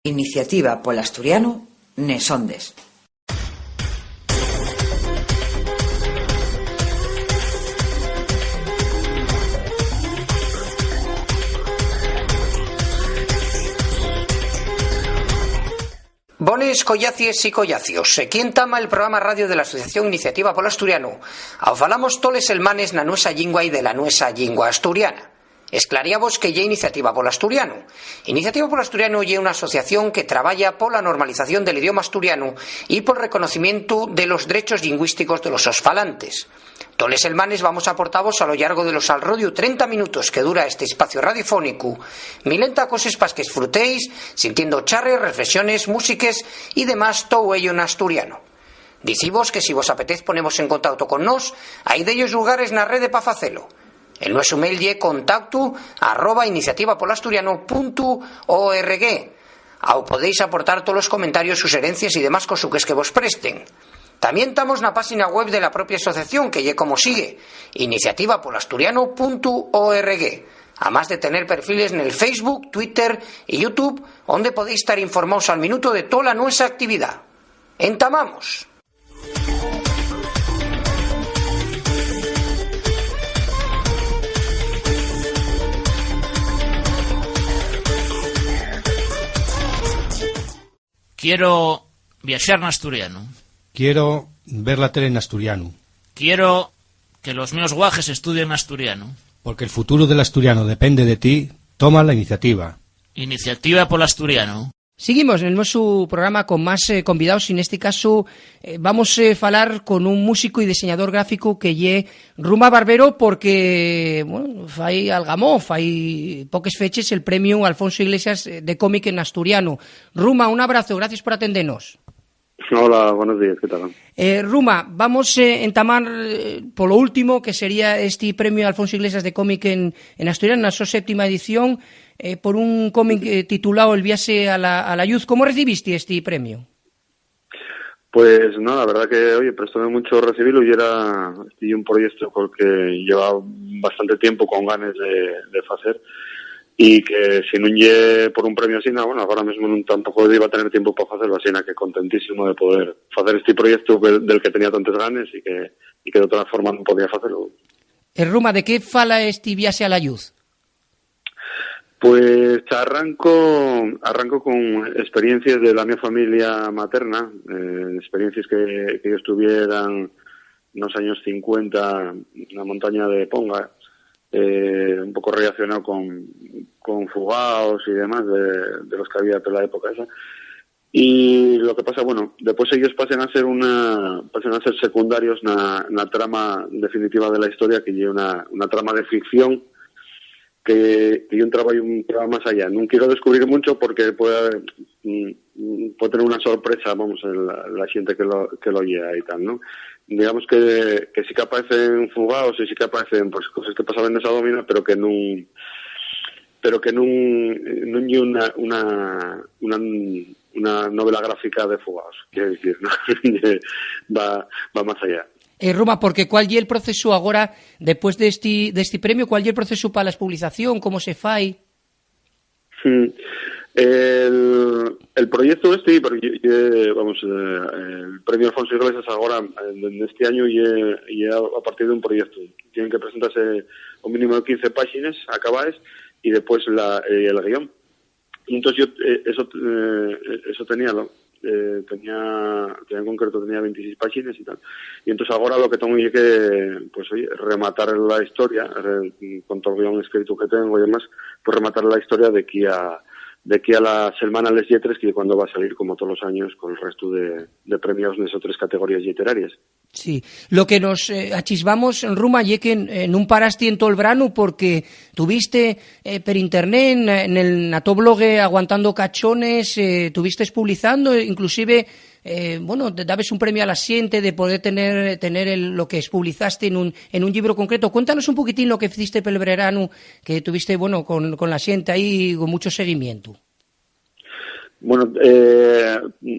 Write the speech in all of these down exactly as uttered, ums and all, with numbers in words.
Iniciativa pol Asturianu nes Ondes. Bones collacies y collacios. Equí entama el programa radio de la Asociación Iniciativa pol Asturianu. Au falamos toles selmanes na nuesa llingua y de la nuesa llingua asturiana. Esclaríavos que ye Iniciativa pol Asturianu. Iniciativa pol Asturianu ye una asociación que trabaya pola normalización del idioma asturianu y pol reconocimientu de los drechos llingüísticos de los sos falantes. Toles selmanes vamos a aportavos a lo llargo de los alrodiu trenta minutos que dura este espacio radiofónicu, milenta coses pas qu'esfrutéis, sintiendo charres, reflexiones, músiques y demás, tou ello n'asturiano. Dicivos que si vos apetez ponevos en contauto con nós, hai dellos llugares na rede pa facelo. El nuesu mail ye contactu arroba iniciativapolasturiano puntu org. Au podéis aportar tolos comentarios, suxerencies y demás cosuques que vos presten. Tamién tamos na páxina web de la propia asociación, que ye como sigue, iniciativapolasturiano puntu org, amás de tener perfiles nel Facebook, Twitter y YouTube, onde podéis tar informaos al minuto de tola nuesa actividá. ¡Entamamos! Quiero viaxar n'asturianu. Quiero ver la tele en asturiano. Quiero que los meos guajes estudien n'asturianu. Porque el futuro del asturiano depende de ti, toma la iniciativa. Iniciativa pol Asturianu. Siguimos nel nuesu programa con más, eh, convidaos, y nesti casu, eh, vamos, eh, falar con un músico y diseñador gráfico que ye Ruma Barbero, porque, bueno, fai algamó, fai poques feches el premiu Alfonso Iglesias, eh, de cómic en asturiano. Ruma, un abrazo, gracias por atendenos. Hola, buenos días, ¿qué tal? Eh, Ruma, vamos, eh, entamar, eh, polo último, que sería esti premiu Alfonso Iglesias de cómic en, en asturiano, na so séptima edición, eh, por un cómic, eh, titulao El viaxe a la, a la lluz. ¿Cómo recibiste esti premiu? Pues nada, la verdad que, oye, prestóme mucho recibirlo y era, y un proyecto col que llevaba bastante tiempo con ganes de, de facer, y que si nun ye por un premio asina, bueno, agora mesmo nun, tampoco iba a tener tiempo pa facelo, asina que contentísimo de poder facer este proyecto que, del que tenía tantes ganes y que, y que d'otra forma nun podía facelo. Eh, Ruma, ¿de qué fala esti viaxe a la lluz? Pues arranco, arranco con experiencias de la mi familia materna, eh, experiencias que, que ellos tuvieran nos años cincuenta na montaña de Ponga, eh, un poco relacionado con, con fugaos y demás de, de los que había por la época esa. Y lo que pasa, bueno, después ellos pasan a ser una, pasan a ser secundarios na, na trama definitiva de la historia, que ye una, una trama de ficción que, que ye un trabajo, un trabajo más allá. No quiero descubrir mucho porque puede, mm, mm, puede tener una sorpresa, vamos, la, la gente que lo, que lo lea y tal, ¿no? Digamos que, que sí que aparecen fugaos y sí que aparecen, pues, cosas que pasaban en esa domina, pero que nun, pero que nun, nun ye una, una, una, una novela gráfica de fugaos, quiero decir, ¿no? Va, va más allá. Eh, Ruma, porque ¿cuál ye el procesu agora, después de esti, de esti premio, cuál ye el procesu pa la espublicación? ¿Cómo se fai? Hmm. El, el proyecto este, porque ye, ye, vamos, eh, el premio Alfonso Iglesias agora, eh, en este año, ye, ye a, a partir de un proyecto. Tienen que presentarse un mínimo de quince páxinas acabaes y después la, eh, el guión. Y entonces yo, eh, eso, eh, eso teníalo, eh, tenía, tenía en concreto, tenía veintiséis páxinas y tal. Y entonces agora lo que tengo es que, pues, oye, rematar la historia, re-, con todo el guión escrito que tengo y demás, pues rematar la historia de aquí a, de aquí a la Selmana Les Lletres, que cuando va a salir, como todos los años, con el resto de, de premios en esas tres categorías literarias. Sí. Lo que nos, eh, achisbamos, Ruma, ye que, eh, nun parasti en tol branu, porque tuviste, eh, per internet, en, en el, na to blogue, Aguantando Cachones, eh, tuviste espublizando, inclusive, eh, bueno, te dabes un premio a la xente de poder tener, tener el, lo que espublizaste en un, en un llibro concreto. Cuéntanos un poquitín lo que hiciste pel veranu, que tuviste, bueno, con, con la xente ahí, con mucho seguimiento. Bueno, eh,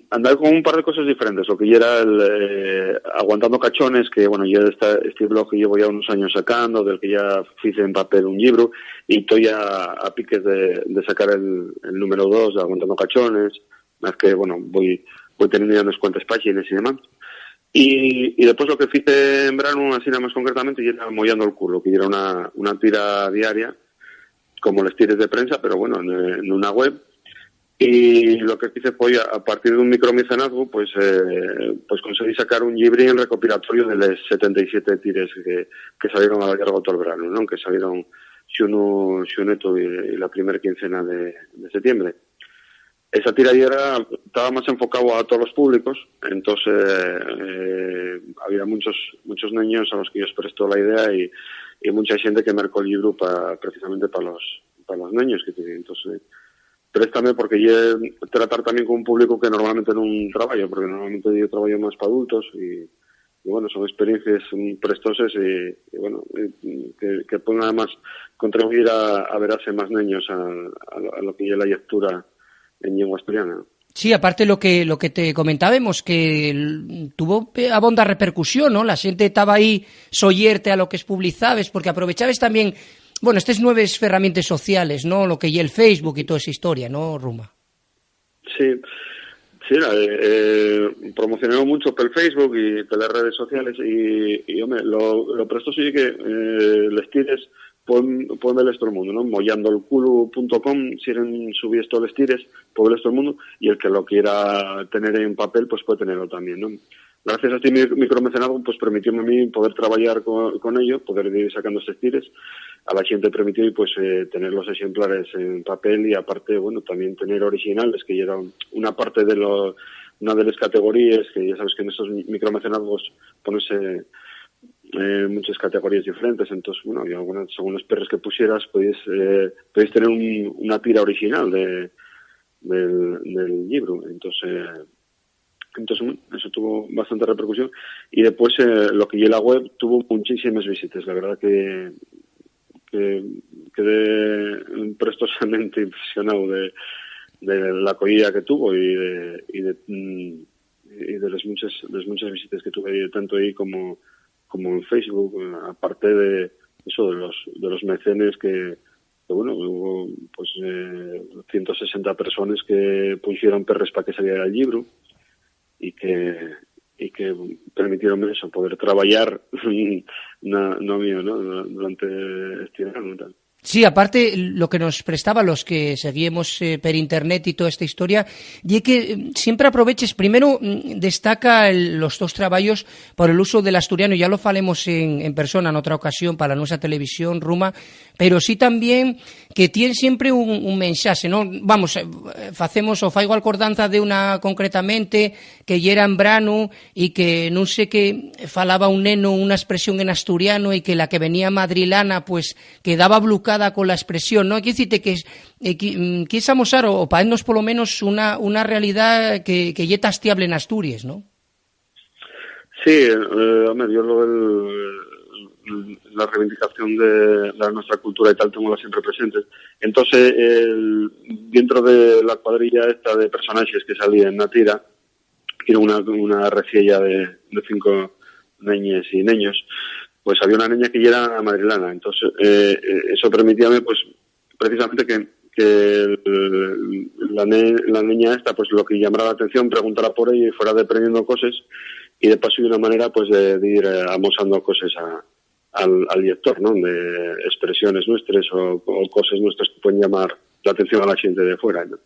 andaba con un par de coses diferentes. Lo que yera el, eh, Aguantando Cachones, que, bueno, ya está este blog que llevo ya unos años sacando, del que ya fice en papel un libro, y estoy a, a piques de, de sacar el, el número dos de Aguantando Cachones, más que, bueno, voy, voy teniendo ya unas cuantas páginas y demás. Y, y después lo que fice en verano, así nada más concretamente, y era Mollando el Culo, que era una, una tira diaria, como les tires de prensa, pero bueno, en, en una web. Y lo que hice fue, a, a partir de un micromecenazgo, pues, eh, pues conseguí sacar un llibrín recopilatorio de les setenta y siete tires que, que salieron a lo llargo de todo el verano, ¿no? Que salieron xunu, xunetu y, y la primera quincena de, de septiembre. Esa tira yera, estaba más enfocado a todos los públicos, entonces, eh, había muchos, muchos neños a los que ellos prestó la idea y, y mucha gente que mercó el libro pa, precisamente para los, para los neños, que te digo. Entonces, préstame porque ye tratar también con un público que normalmente no trabajo, porque normalmente yo trabajo más para adultos y, y, bueno, son experiencias, mm, prestoses y, y, bueno, eh, que, que pueden además contribuir a, a verase más neños a, a lo, a lo que ye la lectura en lengua asturiana. Sí, aparte lo que, lo que te comentábamos, que l-, tuvo pe-, abonda repercusión, ¿no? La xente taba ahí soyerte a lo que espublizabes, porque aprovechabes también, bueno, estes nueves ferramientes sociales, ¿no? Lo que ye el Facebook y toda esa historia, ¿no, Ruma? Sí, sí, la, eh, eh, promocioné mucho pel Facebook y pelas redes sociales y, y, home, lo, lo presto sí que, eh, les tires pueden, pueden verles todo el mundo, ¿no? Mollando el culo punto com, siguen subies todos les tires, puede verles todo el mundo, y el que lo quiera tener en papel, pues puede tenerlo también, ¿no? Gracias a este mi-, micromecenazgo, pues permitióme a mí poder trabajar con, con ello, poder ir sacando estos tires. A la gente permitió, pues, eh, tener los ejemplares en papel y aparte, bueno, también tener originales, que era una parte de lo, una de las categorías, que ya sabes que en estos mi-, micromecenazgos pones, eh, eh, muchas categorías diferentes, entonces, bueno, había algunas, según los perres que pusieras, podías, eh, podías tener un, una tira original de, del, del libro. Entonces, eh, entonces, bueno, eso tuvo bastante repercusión. Y después, eh, lo que ye la web tuvo muchísimas visitas. La verdad que, que quedé prestosamente impresionado de, de la acogida que tuvo y de, y de, mm, y de las muchas, las muchas visitas que tuve, tanto ahí como, como en Facebook, eh, aparte de eso, de los, de los mecenes que, que, bueno, hubo, pues, eh, ciento sesenta personas que pusieron perres para que saliera el libro y que, y que permitieron eso, poder trabajar na, no mío, ¿no? Durante este verano y tal. Sí, aparte, lo que nos prestaba los que seguíemos, eh, per internet y toda esta historia, ye que, mm, siempre aproveches, primero, mm, destaca el, los tos trabayos por el uso del asturiano, ya lo falemos en, en persona en otra ocasión para nuestra televisión, Ruma, pero sí también que tien siempre un, un mensaxe, ¿no? Vamos, eh, facemos o faigo alcordanza de una concretamente que yera en branu y que nun sé qué, falaba un neno una expresión en asturiano y que la que venía madrilana, pues, quedaba blucada con la expresión, ¿no? Quiero decirte que es, eh, qui-, mm, quieres amosar o, o paeznos polo menos una, una realidad que, que ye tastiable en Asturies, ¿no? Sí, eh, home, yo lo del, la reivindicación de, de la nuestra cultura y tal, tengo siempre presente. Entonces, el, dentro de la cuadrilla esta de personajes que salía en la tira, que era una, una reciella de, de cinco neñes y neños, pues había una neña que ya era madrilana. Entonces, eh, eh, eso permitíame, pues, precisamente que, que el, la, ne-, la neña esta, pues, lo que llamara la atención, preguntara por ella y fuera aprendiendo cosas, y de paso de una manera, pues, de, de ir, eh, amosando cosas a, al, al lector, ¿no? De expresiones nuestras o, o cosas nuestras que pueden llamar la atención a la gente de fuera, ¿no?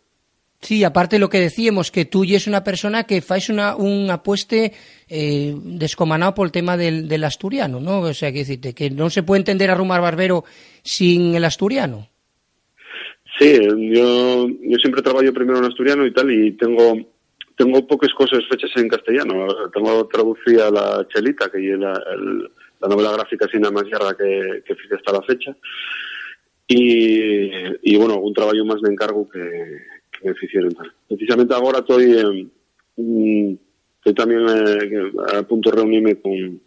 Sí, aparte lo que decíamos, que tú yes una persona que fais una, un apueste, eh, descomanao pol tema del, del asturiano, ¿no? O sea, que decirte, que no se puede entender a Ruma Barbero sin el asturiano. Sí, yo, yo siempre trabajo primero en asturiano y tal, y tengo, tengo pocas cosas fechas en castellano. O sea, tengo traducida La Chelita, que es la, el, la novela gráfica así más larga que, que fice hasta la fecha. Y, y, bueno, algún trabajo más de encargo que, que me hicieron tal. Precisamente ahora estoy, em, mm, estoy también, eh, a punto de reunirme con,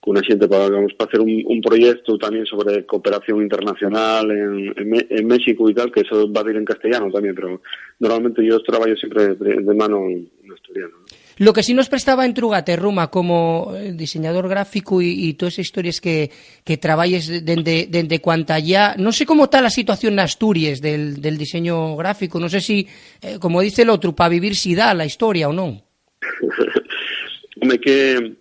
con una xente para, vamos, para hacer un, un proyecto también sobre cooperación internacional en, en Me-, en México y tal, que eso va a ir en castellano también, pero normalmente yo trabajo siempre de, de mano en, en asturiano, ¿no? Lo que sí nos prestaba entrugate, Ruma, como, eh, diseñador gráfico y, y todas esas historias que, que trabayes de-, dende, dende cuanta ya, no sé cómo está la situación en Asturias del, del diseño gráfico, no sé si, eh, como dice el otro, pa vivir si da la historia o no. Home, que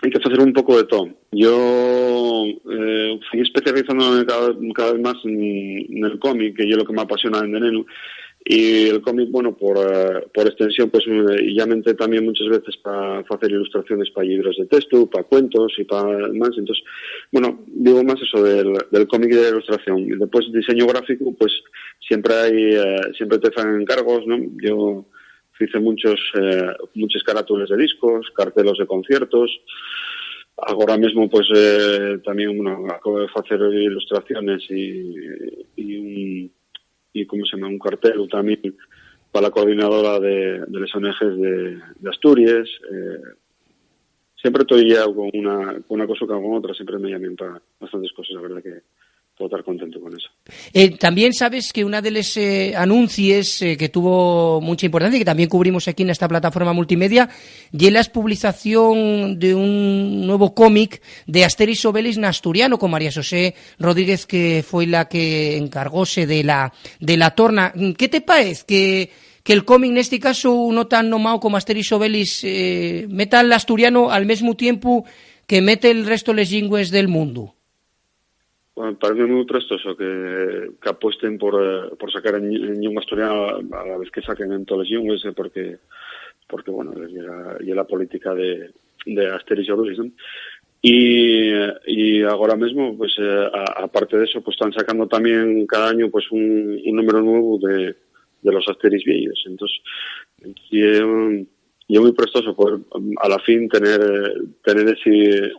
hai que facer un poco de todo. Yo, eh, fui especializándome cada, cada vez más en, en el cómic, que es lo que me apasiona desde neno. Y el cómic, bueno, por, eh, por extensión, pues, eh, ya me entré también muchas veces para hacer ilustraciones para libros de texto, para cuentos y para más. Entonces, bueno, digo más eso del, del cómic y de la ilustración. Y después, diseño gráfico, pues, siempre hay, eh, siempre te hacen encargos, ¿no? Yo hice muchos, eh, muchos carátulas de discos, cartelos de conciertos. Ahora mismo, pues, eh, también, bueno, acabo de hacer ilustraciones y, y un, y, ¿cómo se llama? Un cartel también para la coordinadora de, de las O N Gs de, de Asturias. Eh, siempre estoy ya con una, con una cosa o con otra, siempre me llaman para bastantes cosas, la verdad que puedo estar contento con eso. Eh, también sabes que una de les, eh, anuncies, eh, que tuvo mucha importancia y que también cubrimos aquí en esta plataforma multimedia ye la publicación de un nuevo cómic de Asterix Obelix n'asturiano con María José Rodríguez, que fue la que encargóse de la, de la torna. ¿Qué te parece que, que el cómic, en este caso, uno tan nomado como Asterix Obelix, eh, meta l'asturiano al mesmo tiempo que mete el resto de les llingües del mundo? Bueno, parece muy prestoso que, que apuesten por, eh, por sacar en, en lengua asturiana a la vez que saquen en todas las lenguas, eh, porque, porque, bueno, y la, y la política de, de Asterix y Obelix, ¿no? Y, y ahora mismo, pues, eh, a-, aparte de eso, pues están sacando también cada año, pues, un, un número nuevo de, de los Asterix viejos. Entonces, y, eh, y es muy prestoso poder, a la fin, tener, eh, tener ese,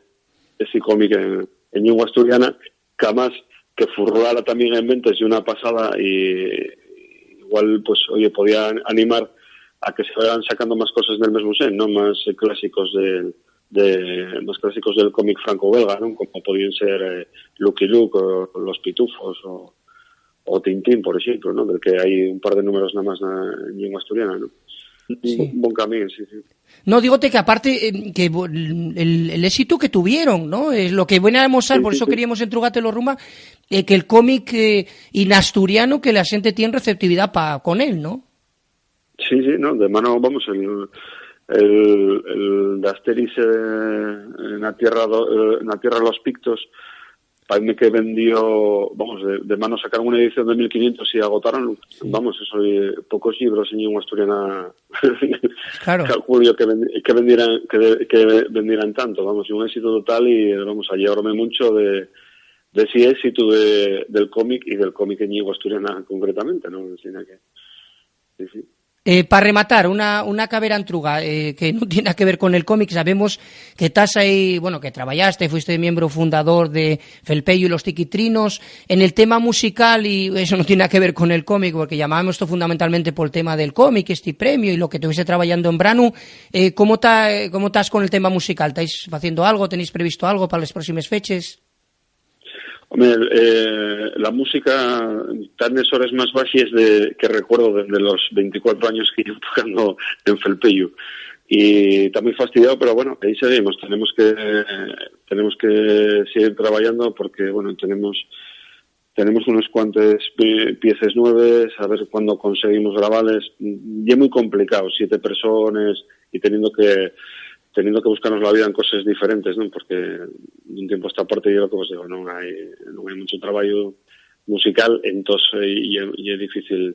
ese cómic en, en lengua asturiana, que además que furlara también en ventas y una pasada, y igual, pues, oye, podía animar a que se vayan sacando más cosas del mismo sen, ¿no? Más, eh, clásicos del, de, más clásicos del cómic franco-belga, ¿no? Como podían ser, eh, Lucky Luke o Los Pitufos o, o Tintín, por ejemplo, ¿no? Del que hay un par de números nada más na, en lengua asturiana, ¿no? Sí. Un buen camino, sí, sí. No, dígote que aparte, eh, que bo-, el, el éxito que tuvieron, ¿no? Es lo que viene a demostrar, sí, por sí, eso sí. Queríamos entrugátelo, Ruma, eh, que el cómic, eh, y n'asturiano, que la gente tiene receptividad pa, con él, ¿no? Sí, sí, no, de mano, vamos, el, el, el de Asterix, eh, en la tierra do-, eh, en la tierra de los Pictos, parece que vendió, vamos, de, de mano sacaron una edición de mil quinientos y agotaron, sí, vamos, eso, eh, pocos libros en lengua asturiana, claro, calculo yo que vendi-, que vendieran, que, de-, que vendieran tanto, vamos, y un éxito total y, vamos, alegróme mucho de, de ese éxito de, del cómic y del cómic en lengua asturiana concretamente, ¿no? Así que, sí, sí. Eh, pa rematar, una, una cabera entruga, eh, que no tiene nada que ver con el cómic. Sabemos que estás ahí, bueno, que trabajaste, fuiste miembro fundador de Felpeyu y los Tiquitrinos. En el tema musical, y eso no tiene nada que ver con el cómic, porque llamábamos esto fundamentalmente por el tema del cómic, este premio y lo que tuviese trabajando en Branu, eh, ¿cómo ta-, cómo estás con el tema musical? ¿Estáis haciendo algo? ¿Tenéis previsto algo para las próximas fechas? Home, eh, la música ta nes hores más baxes de, que recuerdo desde los veinticuatro años que llevo tocando en Felpeyu. Y ta mui fastidiao, pero bueno, ahí seguimos. Tenemos que, tenemos que seguir trabayando porque, bueno, tenemos, tenemos unos cuantes pie-, pieces nueves, a ver cuándo conseguimos grabales. Ye mui complicao, siete persones, y teniendo que, teniendo que buscarnos la vida en coses diferentes, ¿no? Porque d'un tiempu a esta parte, yo lo que vos digo, non hai, non hai mucho trabajo musical, entonces, eh, y, y es difícil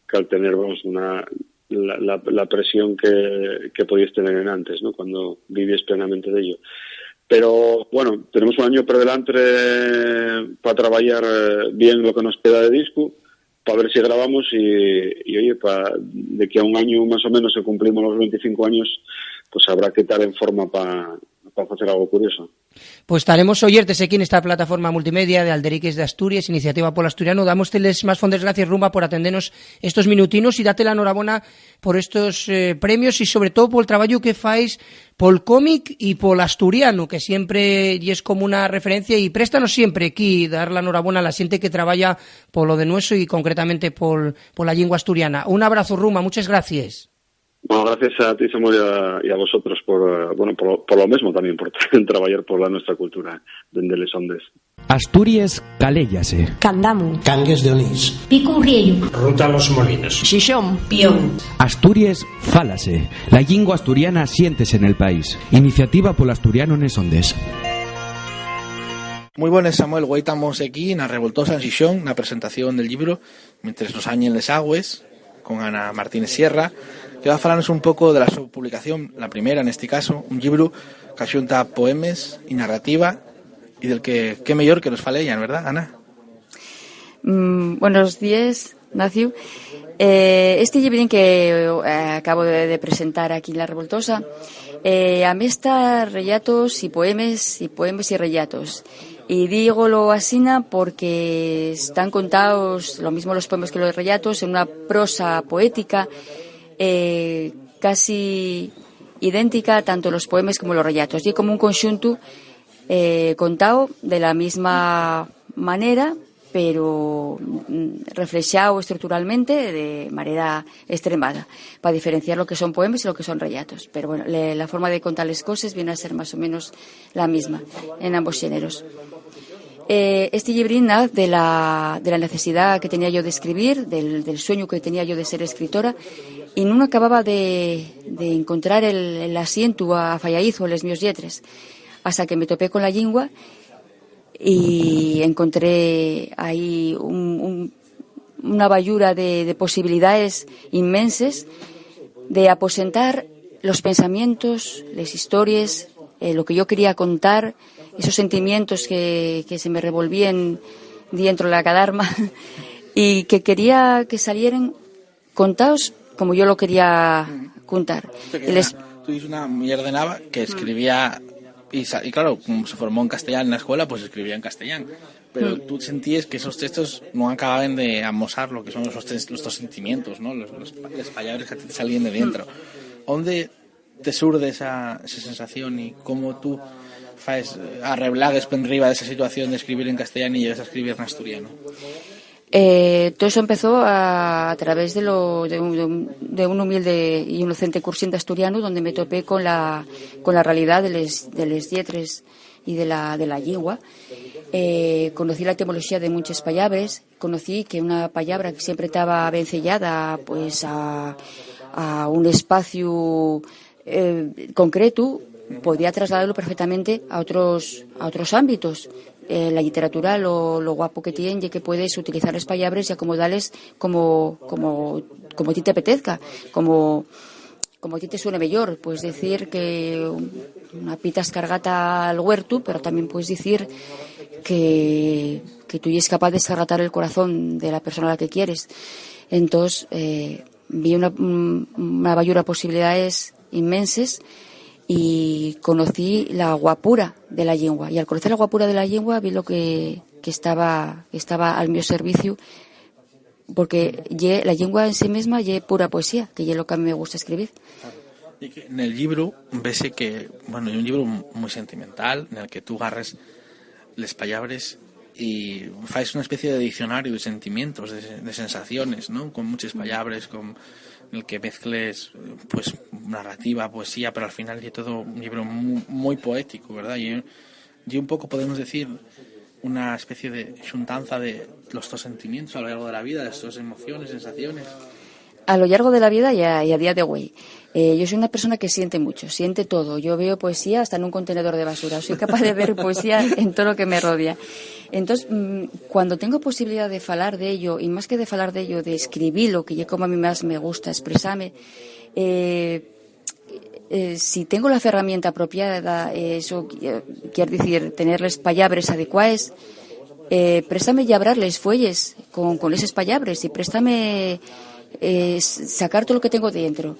caltener, vamos, una, la, la, la presión que, que podías tener en antes, ¿no? Cuando vivías plenamente de ello. Pero, bueno, tenemos un año por delante para trabajar, eh, bien lo que nos queda de disco, pa ver si grabamos y, y, oye, pa, de aquí a un año más o menos, si cumplimos los veinticinco años, pues habrá que estar en forma pa, pa facer algo curioso. Pues taremos oyentes aquí nesta plataforma multimedia de Alderiques d'Asturies, Iniciativa pol Asturianu. Dámoste les más fondes gracies, Ruma, por atendenos estos minutinos y date la norabona por estos, eh, premios y, sobre todo, pol trabayu que fais pol cómic y pol asturianu, que siempre yes como una referencia, y préstanos siempre aquí dar la norabona a la xente que trabaya polo de nueso y concretamente pol, pola llingua asturiana. Un abrazu, Ruma, muchas gracies. Bueno, gracias a ti, Samuel, y a, y a vosotros por, eh, bueno, por, por lo mismo también, por trabajar por la nuestra cultura, dende les ondes. Asturies, Caléllase. Candamu. Cangues de Onís. Picu Riellu. Ruta Los Molinos. Xixón. Pión. Asturies, Fálase. La llingua asturiana siéntese nel país. Iniciativa pol asturianu nes ondes. Mui bones, Samuel. Güei tamos equí na Revoltosa, en Xixón, na presentación del llibru Mientres nos añen les agües, con Ana Martínez Sierra, que va a falarnos un poco de la so publicación, la primera nesti caso, un llibru qu'axunta poemes y narrativa, y del que, qué meyor que nos fale ella, ¿verdad, Ana? Mm, buenos días, Naciu. Eh, este llibrín que, eh, acabo de, de presentar aquí en La Revoltosa, eh, amesta rellatos y poemes, y poemes y rellatos. Y dígolo asina porque están contaos, lo mismo los poemes que los rellatos, en una prosa poética, eh, casi idéntica, tanto los poemes como los rellatos. Y como un conxuntu, eh, contao de la misma manera, pero, mm, reflexao estructuralmente de manera estremada, pa diferenciar lo que son poemes y lo que son rellatos. Pero, bueno, le, la forma de contar les coses viene a ser más o menos la misma en ambos xéneros. Eh, este llibrín naz de la, de la necesidá que tenía yo d'escribir, del, del sueñu que tenía yo de ser escritora, y nun acababa de, de encontrar el, el asientu a fayaizu a les mios lletres, hasta que me topé con la llingua y encontré ahí un, un, una bayura de, de posibilidaes inmenses de aposentar los pensamientos, les histories, eh, lo que yo quería contar, esos sentimientos que, que se me revolvíen dientro la cadarma y que quería que salieren contaos como yo lo quería contar. O sea, que Y les era, tú dices una mujer de Nava que escribía, y, sa- y claro, como se formó en castellán en la escuela, pues escribía en castellán. Pero tú sentíes que esos textos no acababan de amosar lo que son los, tes- los tus sentimientos, ¿no? Los, los pa- las palabras que te salían de dentro. ¿Dónde te surde esa, esa sensación y cómo tú faes, eh, arreblagues penriba de esa situación de escribir en castellano y llegues a escribir en asturiano? Eh, todo eso empezó a, a través de, lo, de, un, de un- de un humilde y inocente cursín d'asturianu, donde me topé con la, con la realidad de les, de les lletres y de la, de la llingua. Eh, conocí la etimoloxía de munches pallabres, conocí que una pallabra que siempre taba vencellada, pues, a, a un espaciu, eh, concretu, podía trasladalu perfectamente a otros, a otros ámbitos. Eh, la lliteratura, lo, lo guapo que tien ye que puedes utilizar les pallabres y acomodales como, como, como a ti te apetezca, como, como a ti te suene meyor. Puedes decir que una pita escargata al huertu, pero también puedes decir que, que tú yes capaz de escargatar el corazón de la persona a la que quieres. Entós, eh, vi una, un- una bayura posibilidaes inmenses y conocí la guapura de la llingua. Y al conocer la guapura de la llingua vi lo que, que estaba, que estaba al mio serviciu, porque ye, la llingua en sí mesma ye pura poesía, que ye lo que a mí me gusta escribir. Y que nel llibru vese que, bueno, ye un llibru mu- muy sentimental, nel que tú garres les pallabres y faes una especie de diccionario de sentimientos, de, de sensaciones, ¿no? Con muchas pallabres, con el que mezcles, eh, pues, narrativa, poesía, pero al final ye todo un llibru mu- muy poético, ¿verdad? Y, y un poco, podemos decir, una especie de xuntanza de los tus sentimientos a lo largo de la vida, de las tus emociones, sensaciones. A lo llargo de la vida y a, y a día de güei. Eh, yo soy una persona que siente mucho, siente todo. Yo veo poesía hasta en un contenedor de basura. Soy capaz de ver poesía en todo lo que me rodea. Entonces, mm, cuando tengo posibilidad de falar de ello, y más que de falar de ello, de escribirlo, que ya como a mí más me gusta expresarme, eh, eh, si tengo la ferramienta apropiada, eh, eso qui- quiere decir tener les pallabres adecuaes, eh, préstame llabrar les fueyes con, con eses pallabres y préstame, eh, s- sacar todo lo que tengo dentro.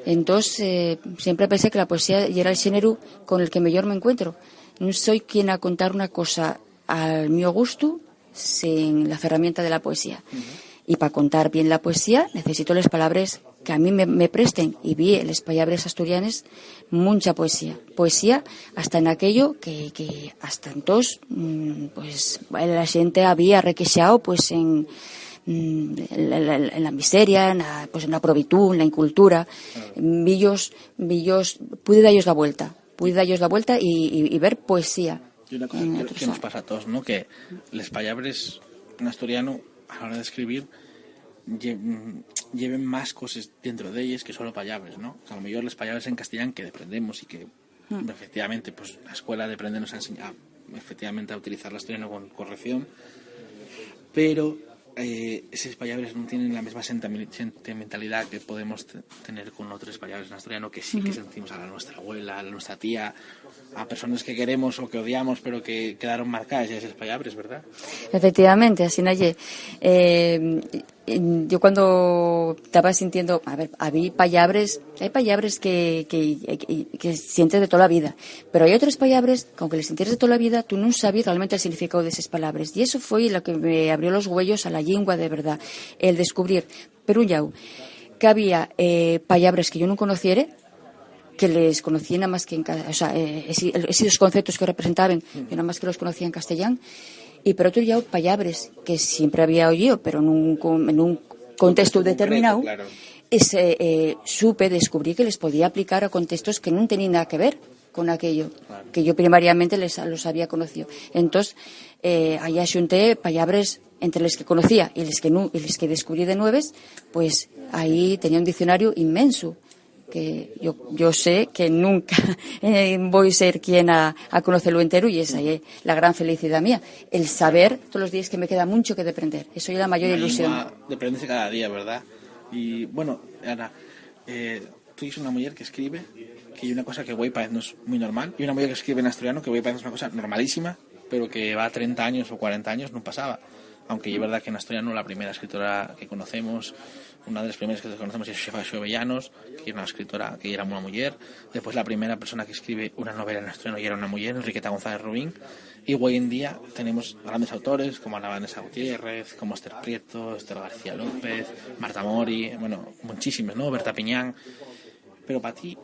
Entós, eh, siempre pensé que la poesía yera el xéneru con el que meyor m'encuentro. Nun soi quien a contar una cosa al mio gustu sen la ferramienta de la poesía. Y pa contar bien la poesía necesito les palabres que a mí me, me presten, y vi en les palabres asturianes muncha poesía. Poesía hasta en aquello que, que hasta entós, mm, pues, la xente había requexao, pues, en, mm, en la, la, en la miseria, en la, pues, en la probitú, en la incultura. Villos, villos, pude dallos la vuelta, pude dallos la vuelta y, y, y ver poesía. Y una cosa en que, otros que nos lados. Pasa a todos, ¿no? Que les palabres en asturiano, a la hora de escribir, lle-, mm, lleven más cosas dentro de ellas que solo palabras, ¿no? Que a lo mejor las palabras en castellano que aprendemos y que, mm, efectivamente, pues, la escuela de aprender nos ha enseñado efectivamente a utilizar el asturiano con corrección, pero, eh, esas palabras no tienen la misma sentami-, sentimentalidad que podemos te-, tener con otras palabras en asturiano que sí que sentimos a la nuestra abuela, a la nuestra tía, a personas que queremos o que odiamos, pero que quedaron marcadas ya esas palabras, ¿verdad? Efectivamente, así no ye. Eh, yo cuando estaba sintiendo, a ver, había palabras, hay palabras que, que, que, que sientes de toda la vida, pero hay otras palabras que, aunque les sintieres de toda la vida, tú no sabías realmente el significado de esas palabras. Y eso fue lo que me abrió los güeyos a la lengua de verdad, el descubrir, por un llau, que había, eh, palabras que yo no conociere, que les conocía nada más que en ca-, o sea, eh, esi-, el-, esos conceptos que representaban, yo nada más que los conocía en castellán, y por otro lado, palabras que siempre había oído, pero nun con-, en un contexto determinado, claro. Ese, eh, supe, descubrí que les podía aplicar a contextos que no tenían nada que ver con aquello, claro, que yo primariamente les, los había conocido. Entonces, eh, ahí axunté palabras entre les que conocía y les que no, y les que descubrí de nueves, pues ahí tenía un diccionario inmenso. Que yo, yo sé que nunca, eh, voy a ser quien a, a conocerlo entero, y esa es la gran felicidad mía, el saber todos los días que me queda mucho que aprender. Eso es la mayor ilusión. Una lengua depréndese cada día, ¿verdad? Y, bueno, Ana, eh, tú eres una mujer que escribe, que hay una cosa que güei paeznos muy normal, y una mujer que escribe en asturiano que güei paeznos una cosa normalísima, pero que va treinta años o cuarenta años no pasaba. Aunque es verdad que en asturiano la primera escritora que conocemos, una de las primeras que conocemos es Xefa Xovellanos, que era una escritora, que era una mujer. Después la primera persona que escribe una novela en asturiano ya era una mujer, Enriqueta González Rubín. Y hoy en día tenemos grandes autores como Ana Vanessa Gutiérrez, como Esther Prieto, Esther García López, Marta Mori, bueno, muchísimas, ¿no? Berta Piñán. Pero para ti,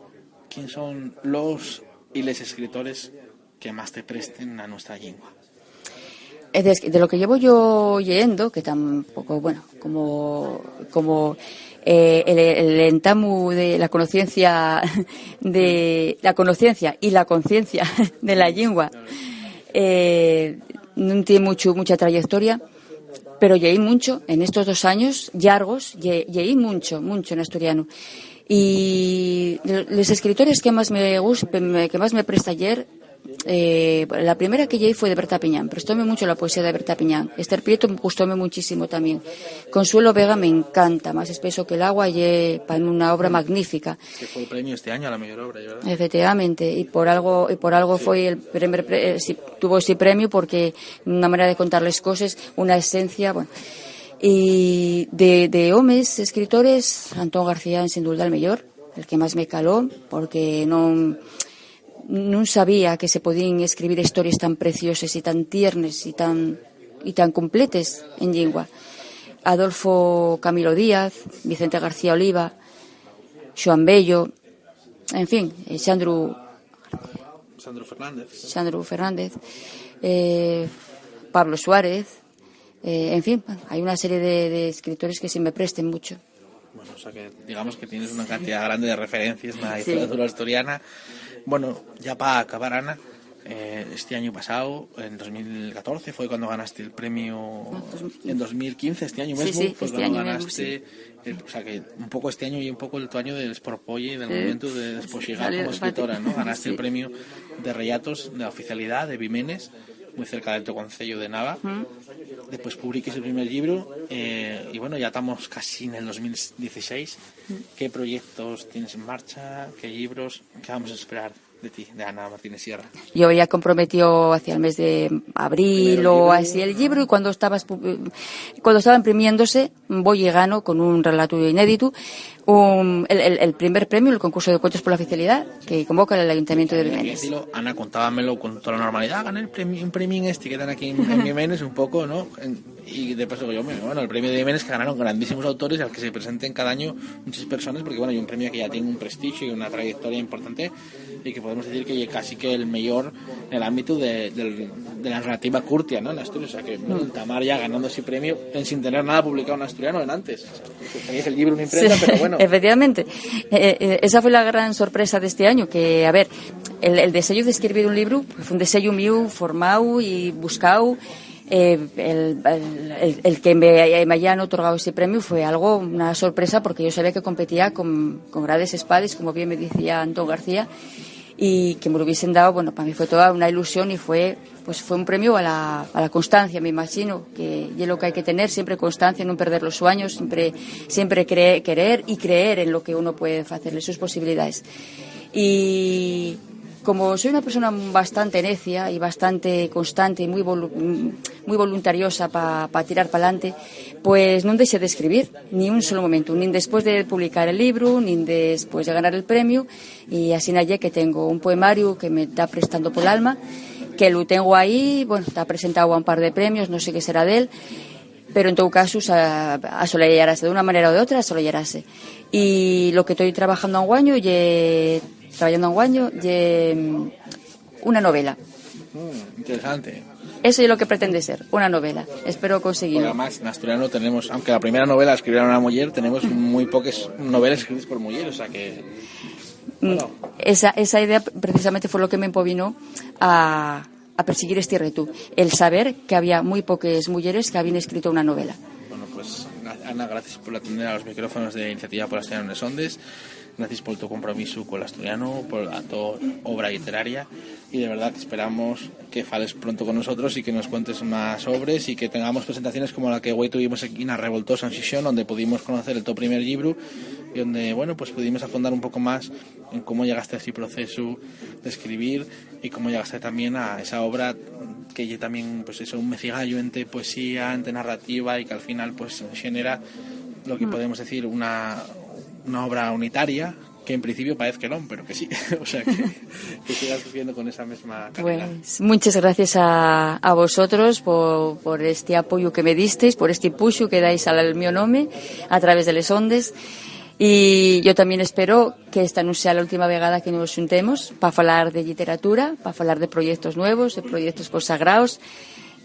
¿quién son los y les escritores que más te presten a nuestra lengua? Es de, de lo que llevo yo leyendo, que tampoco, bueno, como, como, eh, el, el entamu de la conciencia, de la conciencia y la conciencia de la lengua, eh, no tiene mucho, mucha trayectoria, pero leí mucho en estos dos años largos, lle-, leí mucho, mucho en asturiano. Y los escritores que más me gust-, que más me presta leer, eh, la primera que leí fue de Berta Piñán. Prestóme mucho la poesía de Berta Piñán. Esther Prieto gustóme muchísimo también. Consuelo Vega me encanta, Más espeso que el agua, ye pa mí una obra magnífica. Que fue el premio este año a la mejor obra, ¿verdad? Efectivamente, y por algo, y por algo fue el primer pre-, eh, sí, tuvo ese premio porque una manera de contar las cosas, una esencia, bueno. Y de, de homes escritores, Antón García, sin duda, el mejor, el que más me caló, porque no, no sabía que se podían escribir historias tan preciosas y tan tiernas y tan, y tan completas en lengua. Adolfo Camilo Díaz, Vicente García Oliva, Xoán Bello, en fin, eh, Xandru, Sandro Fernández. Xandru Fernández, eh, Pablo Suárez, eh, en fin, hay una serie de, de escritores que sí me presten mucho. Bueno, o sea que digamos que tienes una cantidad grande de referencias en la literatura asturiana. Bueno, ya para acabar, Ana, eh, este año pasado, en dos mil catorce, fue cuando ganaste el premio. No, dos mil quince. En dos mil quince, este año mismo, sí, fue este cuando año mismo, ganaste, sí. Eh, o sea que un poco este año y un poco el tu año de despropolle, del momento de despoxigar como escritora, ¿no? Ganaste el premio de rellatos de la oficialidad de Bimenes, muy cerca del tu concello de Nava. Después publiques el primer libro, eh, y bueno, ya estamos casi en el dos mil dieciséis. ¿Qué proyectos tienes en marcha? ¿Qué libros? ¿Qué vamos a esperar? De ti, de Ana Martínez Sierra. Yo había comprometido hacia el mes de abril o así el libro, y cuando estabas pu-, cuando estaba imprimiéndose, voy y gano con un relato inédito, un, el, el, el primer premio, el concurso de cuentos por la oficialidad, que convoca el Ayuntamiento de Bemenes. Ana contábamelo con toda la normalidad: "Ah, gané el premi-, un premio este que dan aquí en, en Bemenes", un poco, ¿no? En, y de paso yo, bueno, el premio de Bemenes, que ganaron grandísimos autores, al que se presenten cada año muchas personas, porque, bueno, hay un premio que ya tiene un prestigio y una trayectoria importante, y que podemos decir que ye casi que el mejor en el ámbito de, del, de la narrativa curtia, ¿no? En Asturias, o sea, que, bueno, tamar ya ganando ese premio en, sin tener nada publicado en asturiano en antes. Teníais el libro en imprenta, sí, pero bueno. Efectivamente. Eh, eh, esa fue la gran sorpresa de este año, que, a ver, el, el deseo de escribir un libro, pues, fue un deseo mío, formado y buscado. Eh, el, el, el, el que me, me hayan otorgado ese premio fue algo, una sorpresa, porque yo sabía que competía con, con grandes espades, como bien me decía Antón García, y que me lo hubiesen dado, bueno, para mí fue toda una ilusión y fue, pues, fue un premio a la, a la constancia, me imagino, que es lo que hay que tener, siempre constancia, no perder los sueños, siempre, siempre cre-, querer y creer en lo que uno puede hacer, en sus posibilidades. Y como soy una persona bastante necia y bastante constante y muy volu-, muy voluntariosa para tirar para adelante, pues no dejé de escribir, ni un solo momento, ni después de publicar el libro, ni después de ganar el premio. Y asina ye que tengo un poemario que me ta prestando pol alma, que lo tengo ahí, bueno, ta presentado a un par de premios, no sé qué será de él, pero en todo caso, sa-, asoleyarase, de una manera o de otra, asoleyarase. Y lo que estoy trabajando anguaño, ye, trabajando anguaño, ye, mm, una novela. Mm, interesante. Eso es lo que pretende ser, una novela. Espero conseguirlo. Porque además, en asturiano tenemos, aunque la primera novela la escribiera una mujer, tenemos muy pocas novelas escritas por mujeres, o sea que, mm, bueno. Esa, esa idea precisamente fue lo que me empobinó a, a perseguir este reto, el saber que había muy pocas mujeres que habían escrito una novela. Bueno, pues, Ana, gracias por atender a los micrófonos de Iniciativa por Asturiano en les Ondes. Gracias por tu compromiso con el asturiano, por la to obra literaria, y de verdad que esperamos que fales pronto con nosotros y que nos cuentes más obres y que tengamos presentaciones como la que hoy tuvimos aquí en la Revoltosa en Xixón, donde pudimos conocer el tu primer libro y donde, bueno, pues pudimos afondar un poco más en cómo llegaste a ese proceso de escribir y cómo llegaste también a esa obra que ye también, pues eso, un mecigallo entre poesía, entre narrativa y que al final, pues, genera lo que, mm, podemos decir una, una obra unitaria, que en principio parece que no, pero que sí. O sea, que, que sigas escribiendo con esa misma calidad. Pues, muchas gracias a, a vosotros por, por este apoyo que me disteis, por este empuxu que dais al, al mio nome a través de les ondes. Y yo también espero que esta no sea la última vegada que nos xuntemos pa falar de literatura, pa falar de proyectos nuevos, de proyectos consagraos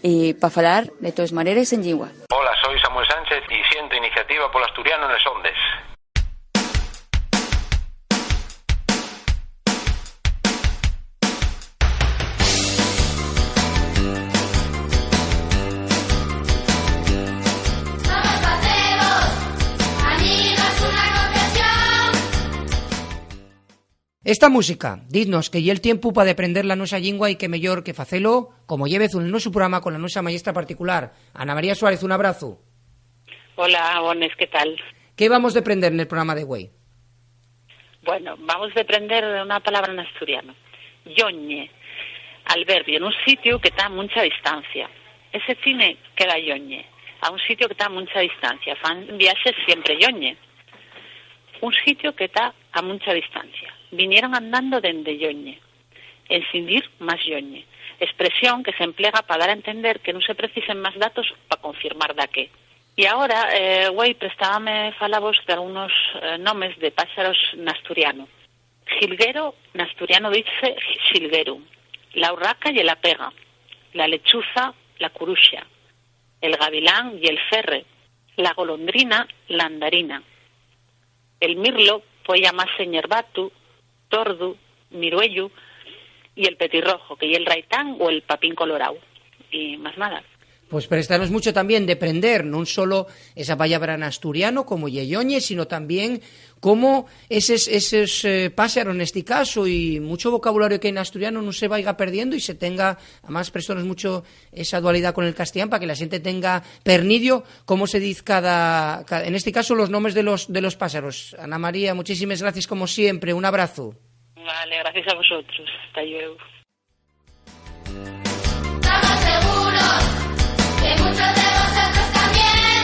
y pa falar, de todas maneras, en llingua. Hola, soy Samuel Sánchez y siento Iniciativa por Asturiano en les Ondes. Esta música, diznos que ye'l tiempu pa deprender la nusa llingua y qué meyor que facelo, como ye vezu nel nusu programa, con la nusa mayestra particular, Ana María Suárez. Un abrazu. Hola, bones, ¿qué tal? ¿Qué vamos deprender nel programa de güei? Bueno, vamos deprender una palabra n'asturiano. Lloñe. Albervio, nun sitiu que ta a muncha distancia. Ese cine queda lloñe, a un sitiu que ta a muncha distancia. Fan viaxes siempre lloñe. Un sitiu que ta a muncha distancia. Vinieron andando dende lloñe. Ensin dir más lloñe. Expresión que s'emplega pa dar a entender que nun se precisen más datos pa confirmar daqué. Y agora, eh, güei, prestábame falavos d'algunos, eh, nomes de páxaros n'asturianu. Jilguero, n'asturianu dizse xilgueru. La urraca ye la pega. La lechuza, la curuxa. El gavilán ye'l ferre. La golondrina, l'andarina. El mirlo pue llamase ñerbatu, tordu, miruellu, y el petirrojo, que ye'l raitán o el papín colorao. Y más nada. Pues préstanos mucho también deprender, non solo esa pallabra n'asturiano, como ye lloñe, sino también cómo eses, eses, eh, páxaros, nesti caso, y mucho vocabulario que hai n'asturiano nun se vaiga perdiendo y se tenga, además, préstanos mucho esa dualidá con el castellán, pa que la xente tenga pernidio cómo se diz cada, ca-, en este caso, los nomes de los, de los páxaros. Ana María, muchísimes gracies, como siempre. Un abrazu. Vale, gracias a vosotros. Hasta luego. Estamos seguros que muchos de vosotros también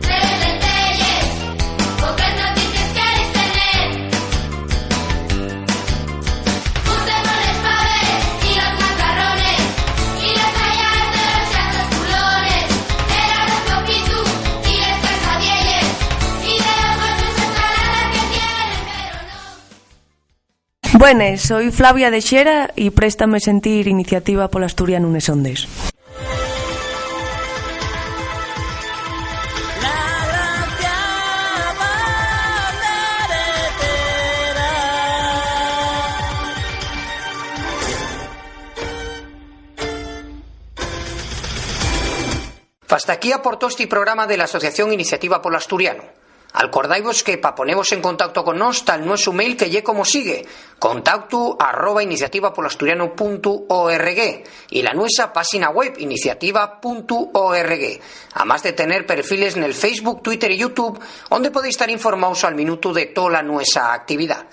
queréis lentejas, pocas noticias queréis tener. Juntemos les faves y los macarrones y las tallas de los chatos culones, el arroz con pitu y les quesadielles y de los gochos ensalada que tienen, pero no. Buenes, soi Flavia de Xera y préstame sentir Iniciativa pol Asturianu nes ondes. Fasta aquí aportó esti programa de l'Asociación Iniciativa pol Asturianu. Alcordaivos que pa ponevos en contacto con nós ta'l nuesu mail, que ye como sigue: contactu arroba iniciativapolasturianu puntu org, y la nuesa páxina web, iniciativa puntu org, amás de tener perfiles nel Facebook, Twitter y YouTube, onde podéis tar informaos al minutu de tola nuesa actividá.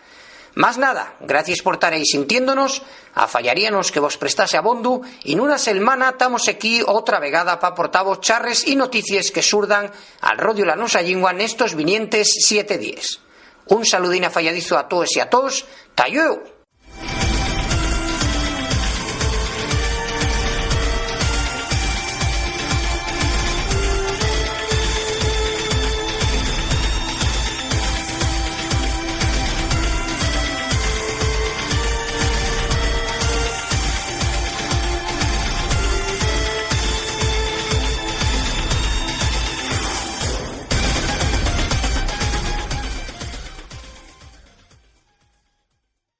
Más nada, gracies por tar ehí sintiéndonos. Afallaríanos que vos prestase abondu, y nuna selmana tamos equí otra vegada pa aportavos charres y noticies que surdan al rodiu la nusa llingua nestos vinientes siete díes. Un saludín afayadizu a toes y a toos. Ta llueu.